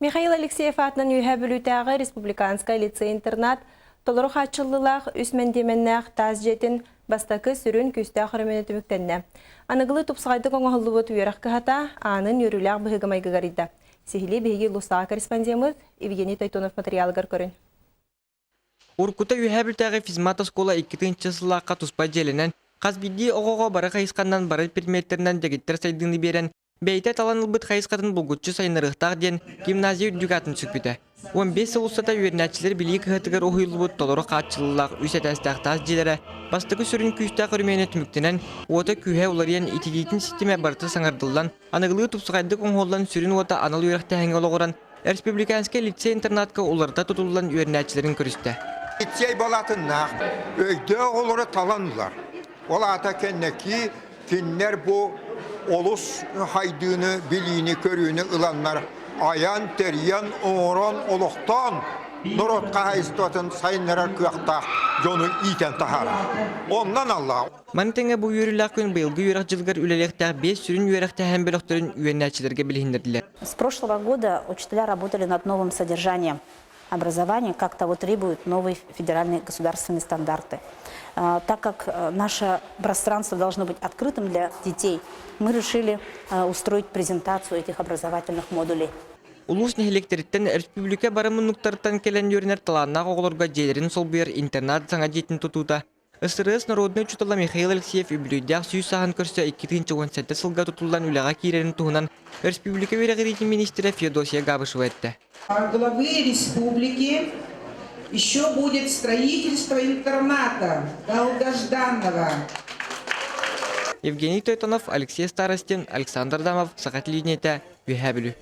Михаил Алексеев аатынан Үөһээ Бүлүүтээҕи республиканскай лицей-интернат толору хааччыллыылаах үс мэндиэмэннээх таас дьиэтин бастакы сүрүн күүстээх өрөмүөнэ түмүктэннэ. Аныгылыы тупсаҕайдык оҥоһуллубут үөрэх кыһата аанын үөрүүлээх быһыыга-майгыга арыйда. Сиһилии биһиги улуустааҕы корреспондеммыт Евгений Тойтонов матырыйаалыгар көрүн. Уруккута Үөһээ Бүлтээҕи физмат оскуола 2 тыһыынча сыллаахха туспа дьиэлэнэн, хас биирдии оҕоҕо бары хайысханнан бары предметтэринэн дэгиттэр сайдыыны биэрэн, бэйэтэ талан ылбыт хайысхатын булгуччу сайыннарыахтаах диэн гимназия үрдүк аатын сүкпүтэ. 15 сыл устата үөрэнээччилэр билии кыһатыгар уһуйуллубут толору хааччыллыылаах үс этээстээх таас дьиэлэрэ бастакы сүрүн күүстээх өрөмүөнэ түмүктэнэн, уота-күүһэ уларыйан ититиитин ситимэ барыта саҥардыллан, аныгылыы тупсаҕайдык оҥоһуллан сүрүн уота анал үөрэхтээһиҥҥэ олоҕуран, республиканскай лицей-интернатка уларыта тутуллан үөрэнээччилэрин көрүстэ. Лицей балатыннаах өйдөөх олоро талан ылар. Ол аата кэнники кинилэр бу олус хайдыыны, билиини-көрүүнү ыланнар айан, тэрийэн, оҥорон, олохтоон норуот хаһаайыстыбатын сайыннарар кыахтаах дьону иитэн таһаарар. Оннон Аллах. Маны тэҥэ бу үөрүүлээх күн быйылгы үөрэх дьылыгар үлэлиэхтээх биэс сүрүн үөрэхтээһин бөлөхтөрүн үөрэнээччилэргэ билиһиннэрдилэр. С прошлого года учителя работали над новым содержанием образования, как того требуют новые федеральные государственные стандарты. Так как наше пространство должно быть открытым для детей, мы решили устроить презентацию этих образовательных модулей. Улуус нэһилиэктэриттэн республика бары муннуктарыттан кэлэн үөрэнэр талааннаах оҕолорго дьиэлэрин солбуйар интернат саҥа дьиэтин тутуута СРС народнай учуутала Михаил Алексеев үбүлүөйдээх 100 сааһын көрсө 2017 сылга тутуллан үлэҕэ киирэрин туһунан өрөспүүбүлүкэ үөрэҕириитин миниистирэ Феодосия Габышева эттэ. Главы республики еще будет строительство интерната долгожданного. Евгений Тойтонов, Алексей Старостин, Александр Дамов, Саха телевидениетэ, Үөһээ Бүлүү.